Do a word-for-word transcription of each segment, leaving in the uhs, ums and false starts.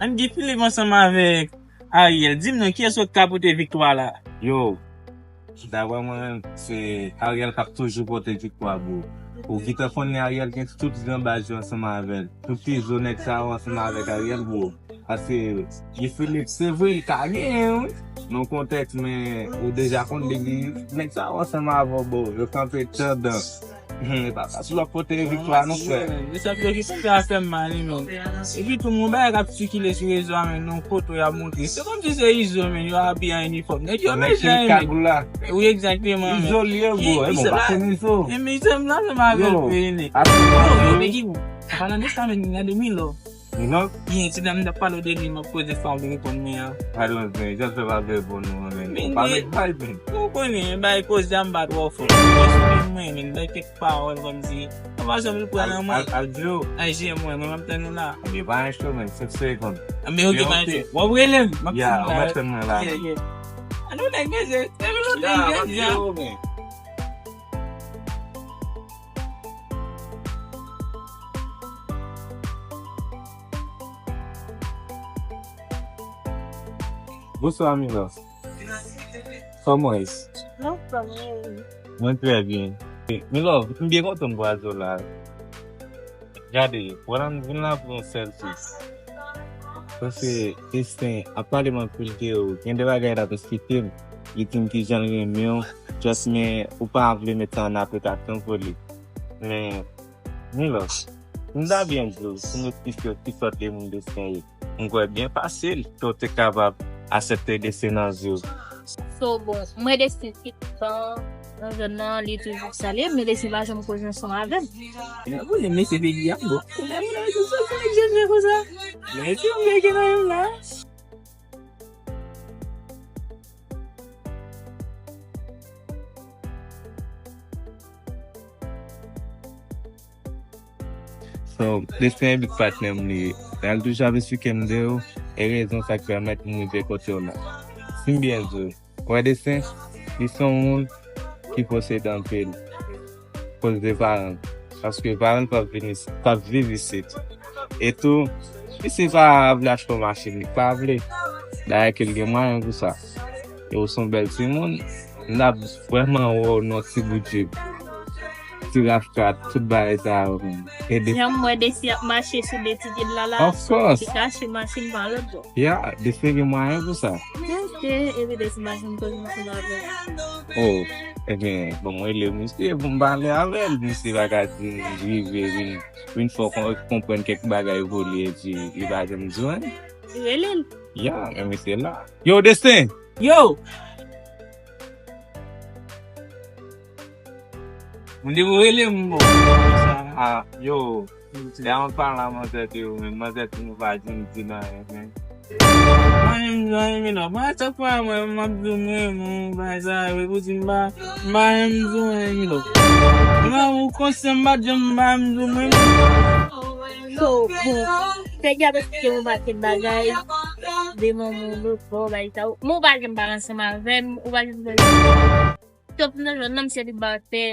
Ann Guy Philippe ansanm avèk Ariel. Di m non, kiyès ki ka pote viktwa la? Yo, daprè mwen menm, se Ariel k ap toujou pote viktwa, bro. Ou gentan konnen Ariel gen tout gran baz yo ansanm avè l. Tout Izo nèg sa yo ansanm avèk Ariel, bro. Paske Guy Philippe, se vre, li ka genyen, wi. Nan kontèks, men ou deja konn depi nèg sa yo ansanm avè w, bro. Yo kanpe tandan. Hmm, e pa fasil w ap pote viktwa non, frè. Mesye ap okipe afè m mal, wi, men. Epi tou, yon bagay k ap sikile sou rezo a, men, nan foto y ap montre. Se kòmsi se Izo, men, yo abiye an inifòm. Nèg yo mechan, men. Wi, egzakteman, men. Izo li ye, bro. E bon, pa konn Izo. E men, Izo m la, men, m avè l, men. Yo, yo, men, ki bon. An palan de sa, men, gade Milo. Milo? Byen, ti dam, m t ap pale w de li, m ap poze sa, w te reponn mwen an. Pale mwen, just fè pa vle reponn nou, men. Men, pa met bay, men. Ou konnen, bay koze a m pa twò fò. Mwen sou mwen, men, bay kèk pawòl kòmsi. An pa janm pran nan mwen. Al, al, al di w. Al jere mwen, mwen m ap tann ou la. Ebyen, pa enche, men, senk segonn. Ebyen, oke, pa enche. W ap rele m, m ap tann ou la. Ya, w ap tann mwen la. Yeah, yeah. An nou nèg mezye, se vle nou nèg mezye. Bonswa, Milo. Kòman w ye? Mwen trè byen. Milo, m byen kontan m kwaze w la. Gade, pran vin la pou yon sèl ti. Paske Destin ap pale m anpil de ou. Gen de bagay l ap esplike m. Li di m kijan l renmen w. Just men ou pa vle met sa an aplikasyon pou li. Men, Milo, m ta byen di w, pou m esplike w ki sòt de moun Destin ye. M kwè byen fasil ke w te kapab aksepte Destin nan vi w. So, bon, mwen Destin ti tan nan zòn nan, li toujou salye m, men Destin pa janm koze ansanm avè m. Mwen poze mesye peyi a, bon. Lè moun nan rezo sosyo, nèg jèn jèn konsa. Men si m vle gen nan yon la. So, Destin e big patnè m li ye. L toujou ap esplike m de ou, e rezon sa k pèmèt m rive kote w la. Si m byen di w, wè Destin, li se yon moun ki posede anpil. Koz de paran l. Paske paran l p ap vin is-, p ap viv isit. E tou, misye pa vle achte yon machin, li pa vle. Dayè ke l gen mwayen pou sa. E ou se yon bèl timoun, m t ap vrèman wè w nan yon ti bout jip. Ti rafkat, tout bagay sa yo, men. E de- Jan m wè Destin ap mache sou de ti pye l la la, of course, li ka achte machin pa lòt bò. Ya, Destin gen mwayen pou sa. Ok, epi Destin pa janm koze ansanm avè m. Oh, ebyen, bon, mwen rele misye pou m pale avè l. Misye pa ka di m rive vin, vin fè w kon-, konprann kèk bagay pou li, epi li pa janm di w anyen. Rele l. Ya, men misye la. Yo, Destin! Yo! Moun depi w rele m, bon. Ah, yo. Lè mwen pale a manzè de ou menm, manzè di nou pa janm di nan anyen, men. Mwen menm, mwen menm, non. Mwen, chak fwa, mwen, m ap di w, mwen, mwen, bagay sa, epi ou di m pa, m pa janm di w anyen, non. Mwen, ou konsyan m pa janm, m pa janm di w, mwen. So, bon, nèg la te esplike m yon pakèt bagay de manman w lòt bò, bagay sa yo. Men ou pa janm pale ansanm avè m, ou pa janm fè. Top nan jòn nan, misye te batè.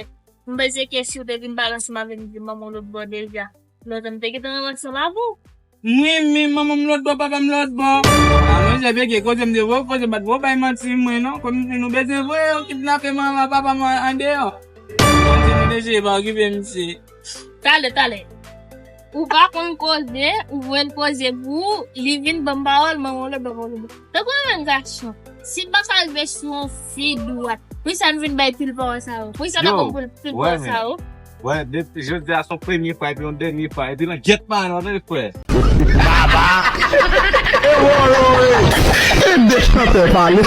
M panse ke si w te vin pale ansanm avè m, di manman w lòt bò deja. Lòt an m te gentan rann ansanm avè w. Mwen, men manman m lòt bò, papa m lòt bò. A, mwen, se vye koze m te voye, koze m pa t voye bay manti mwen, non. Kòmsi nou bezwen voye yo kidnape manman, papa m andeyò. Mwen, se nou deje pa okipe misye. Talè, talè. Ou pa konn koze, ou voye l koze pou ou, li vin ban m pawòl, manman w lòt bò, papa w lòt bò. Tankou yon jèn gason, si m pa ka rive sou yon fi dwat, poukisa n vin bay pil pawòl sa yo? Poukisa n ap ban pil, pil pawòl sa yo? Wè, depi jodi a se yon premye fwa, epi yon dènye fwa, epi nan gyèt pa nan, tande frè. Baba! E wolo, e! E de chantè pale.